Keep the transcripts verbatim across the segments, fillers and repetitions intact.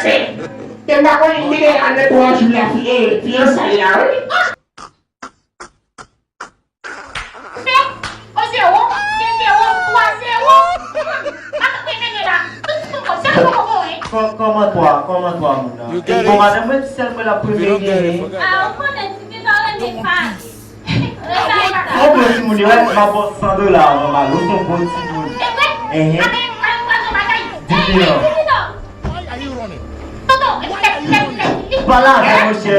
E m pa konnen li te ane twa jou la fi- e, fiyanse la, wi. Fè, o zewo, de zewo, twa zewo. Matant mwen mennen la. Tout moun konn, se pou mwen. Kò- Kòman twa, kòman twa moun nan? E bon, madanm mwen di sèl mwen l ap premye genyen. Ah, ou konnen ti fi pa renmen pa. Ou bon timoun, yo, m ap ba w san dola avan m ale. Ou se yon bon timoun. Enhen. Di li non. Pa lajan, monchè.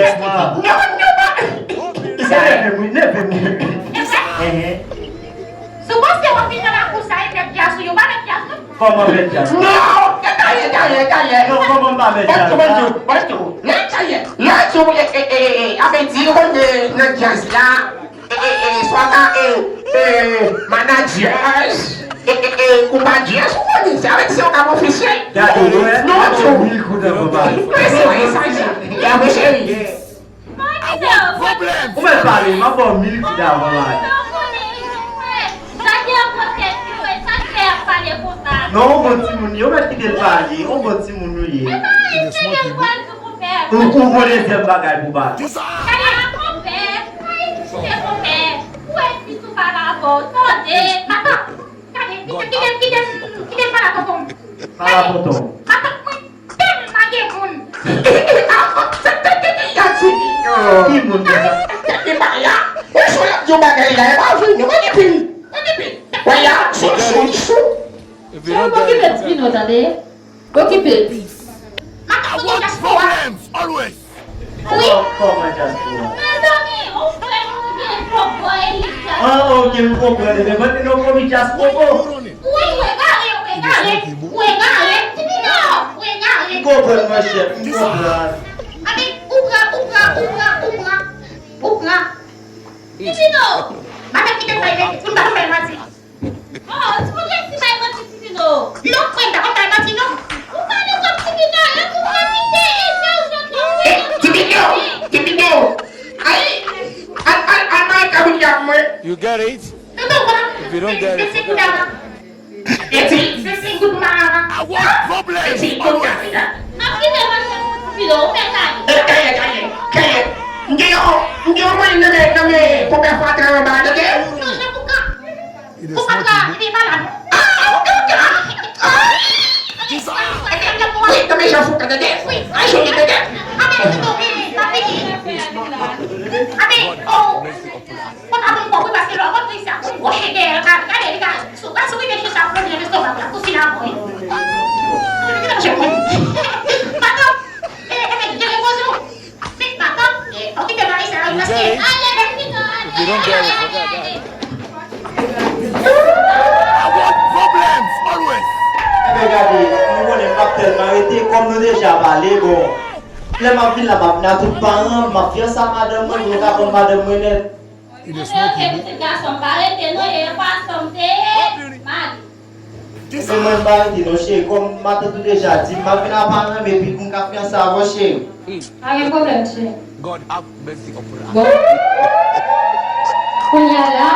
Se neve mwen, neve mwen. Enhen. Si w panse w ap vin nan lakou sa e met djaz sou yo, pa met djaz non. Kòman met djaz? Non, e dayè, dayè, dayè. Non, kòman pa met djaz la? Ban m di w, ban m di w. Lè dayè, lè di w, e, e, e, e, a vle di, ou konn nan djaz la, e, e, e, swa ta, e, e, manadjè, e, e, e, konpadjè, ou konnen, se avèk sa w ka ofisye. Gade, ou wè, non, gade, mil kout avan pale. Mwen se wè sa, e, e, cheri. Ou mèt pale, m ap ba w mil kout avan m ale. Non, ou bon timoun ye, ou mèt kite l pale, ou bon timoun ou ye. Ou, ou gon dezyèm bagay pou pale. Pale a tonton. Pale a tonton. Tèlman gen moun. Ki moun konsa? Tande pa ya. Ou sou l ap di yon bagay la, e pa vre, non, pa gen pil. Pa gen pil. Wè ya, sou, sou, sou. Sè, okipe Pino, tande. Okipe. Matant mwen gen dyaspora. Wi. Kòman dyaspora? Mezanmi, ou frè nou gen pwòp bò Elisa. Ah, ok, m konprann. Ebyen, mande non komi dyaspora. Wi, ou egare, ou egare, ou egare, Tibino, ou egare. M konprann, monchè, m konprann. Anben, ou pran, ou pran, ou pran, ou pran, ou pran. Tibino! Matant kite m bay mèt, pou m pa fè manti. Oh, ti moun resi bay manti, Tibino. Non, mwen pa konn bay manti, non. Ou pale kòm Tibino, lè pou mwen kite, e fè ou jwenn non. Eh, Tibino, Tibino. Ay, al, al, al mare kabrit la pou mwen. You get it? Tonton, vennsenk goud avan. Eti, vennsenk goud pou mare avan. Eti, goud la, goud la. N ap kite manchè pou Tibino, ou fè kay. Eh, kay, kay, kay. M gen yon, m gen yon mwayen nan men, nan men konpè Fatra anba, tande? Non, jan pou ka. Pou Fatra, li malad. Ah, ah, ah, ah. Wi, nan men jan pou ka, tande? Wi. Ay, joli, tande? Amen, tonton, eh, pa fini. Amen, oh. Fò pa bon kòb wi, paske lè w rantre isi a, gon gwo chen dèyè l ka gade, li ka sou, pa sou rive chita pran nan lestomak la, kou sila pran. Li ka chèk mwen. Matant, e, e, e, gen repoze w. Men, matant, e, okipe mari sa, paske, ale, ale, ale, ale, ale, ale. I want problems always. Enben, gade, nou konnen m p ap tèlman rete, kòm nou deja pale, bon, lè m ap vin la, m ap vin a tout paran m, m ap fiyanse a madanm mwen, pou nou ka ban m madanm mwen nèt. Mwen te oke, pitit gason m, pa rete non, e pa sa m te ye, mari. Se mwen m pa rete non, cheri, kòm matant ou deja di m, m ap vin a paran m epi pou m ka fiyanse avè w, cheri. Pa gen pwoblèm, cheri. Bon. Kounye a la,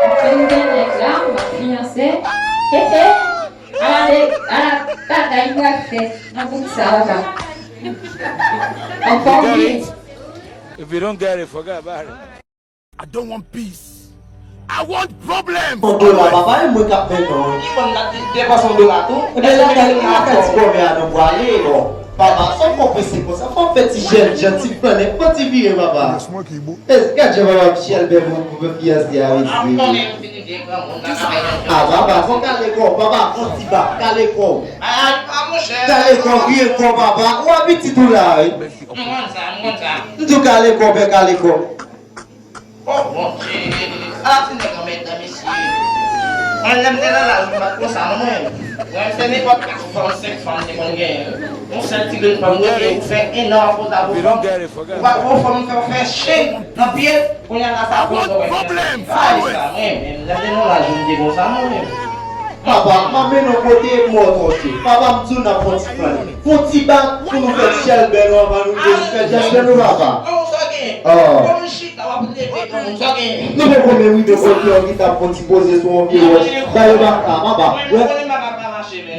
m fin gen nèg la, m ap fiyanse. Hehe. Ala de, ala bagay m pral fè nan bout sa, papa. Anfòm, wi. If you don't get it, forget about it. I don't want peace. I want problem. Yon dola, papa, e mwen k ap mennen w. Ki moun la depanse yon dola tou? Ebyen, la fè ti kòmè a nou pwale, bon. Papa, sa w konpranse konsa, fò w fè ti jèn jan, ti flannen, fò ti vire, papa. E, gad jan papa Michel bèl pou, pou fiyanse a, mesye. A, papa, fò kale kò w, papa, fò ti ba, kale kò w. Kale kò w, vire kò w, papa. Ou a pitit ou la, wi. M di w kale kò w, fè kale kò w. Oh, Bondye! Ala ti nèg anmèdan, mesye! Mwen, lè m te nan laj, m pa t konsa, non, mwen. Mwen, se nenpòt kat fanm, senk fanm m te konn genyen. Yon sèl ti grenn fanm, mwen, ou fè en an ap poze avè yon fanm. Ou pa gen yon fanm, ou fè, ou fè chen nan pye, kounye a la, sa pran sou mwen. Pa sa, mwen, menm, lè m te nan laj, m te konsa, non, mwen. Papa, m ap mennen w kote mò twò se. Papa, m di w n ap fè yon ti flannen. Fè yon ti bak pou nou fè ti chèlbè nou anvan nou rive sou fè chèlbè nou, papa. Kòman sa gen? Oh. Kòman chita w ap leve kòman sa gen? Nou poko menm rive kote yon ki t ap fè yon ti poze sou yon vye wòch. Ba yo bak la, papa. Mwen, mwen konnen m pa ka mache, men.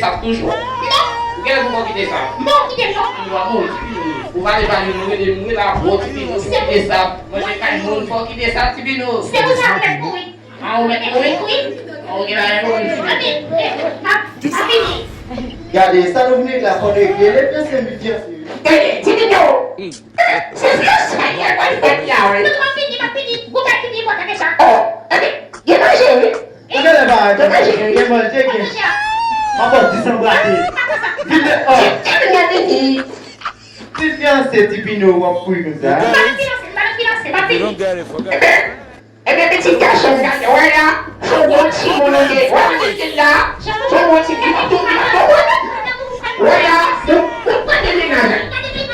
sap toujou. Non. Ou gen pou kite sap. Non, kite non. Ou va mouri, Ti Pinou. Ou pa vle pale, nou rele, nou rele la pou Ti Pinou. Kite sap. Manje kay moun, fò kite sap, Ti Pinou. Se pou sa ou mèt mouri. An ou mèt mouri? Wi. An ou gen bagay pou mouri? Papi, eh, pa, pa fini. Gade, sa nou vin regle la, fò nou regle. Lè fyanse, m vin fyanse. Gade, Ti Pinou. Se fyanse, sa ki al fèt la, wi. Non, pa fini, pa fini. Gwo kay fini, bò kake sa. Oh, epi, gen manje, wi. Gen manje, gen manje, gen. M ap fè di san brate. Vin de, oh. Ti Pinou vini. Ti fyanse, Ti Pinou, w ap kouri konsa. Ebyen, pitit gason m gade, wè la, se yon bon timoun ou ye, wè, wè, wè la, se yon bon timoun, li pa tou, li pa tou, wè la, wè la, ou, ou pa gen mennaj.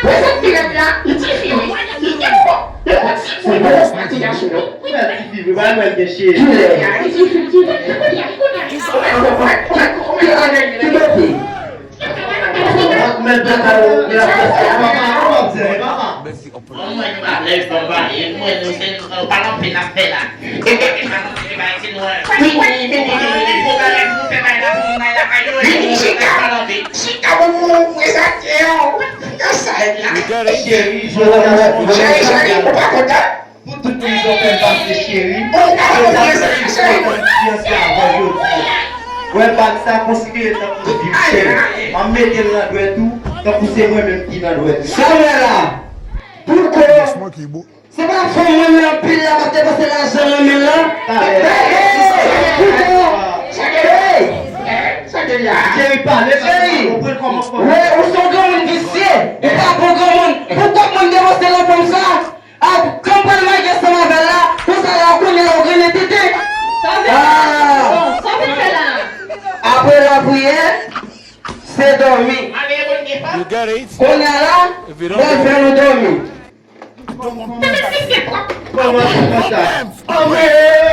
Wè sa k pi rèd la, li tifi, wi, li gen bon, li bon timoun, wè, wè, ti gason, non. Wè, tifi, wi, wè, wè, gen cheri. Kilè ya, li tifi, tifi, tifi, tifi, tifi, tifi, tifi, tifi, tifi, tifi, tifi, tifi, Mwen, mwen, nou pa lè, nou pa pale. Mwen, nou se, nou pa nan pil ap fè la. Vini, vini, vini, vini, vini, vini, chita. Chita pou mwen prezante w. Nan sal la. Cheri, jodi a se pou cheri, cheri, ou pa kontan? Pou tout prizon fè m pase, cheri. Ou pa kontan, cheri, cheri. Fiyanse avan jodi a. Wè bag sa konsidere tankou vi m, cheri. M ap mete l nan dwèt ou, tankou se mwen menm ki nan dwèt ou. Sa w wè la? Pou kò. Se pa fanm mwen men anpil la pa te panse lajan nan men l lan. Cheri, cheri, ou se yon granmoun visye, ou pa bon granmoun. Pou kòb mwen depanse nan fanm sa, ap, kòm pral mage ansanm avè l la, konsa la, kounye a, ou grennen tete. Sa w vin fè la? Sa w vin fè la? Apre lapriyè, se dòmi. Kounye a la, mwen fè nou dòmi. Tande si se pwòp. Kòman se konsa? Anmwey!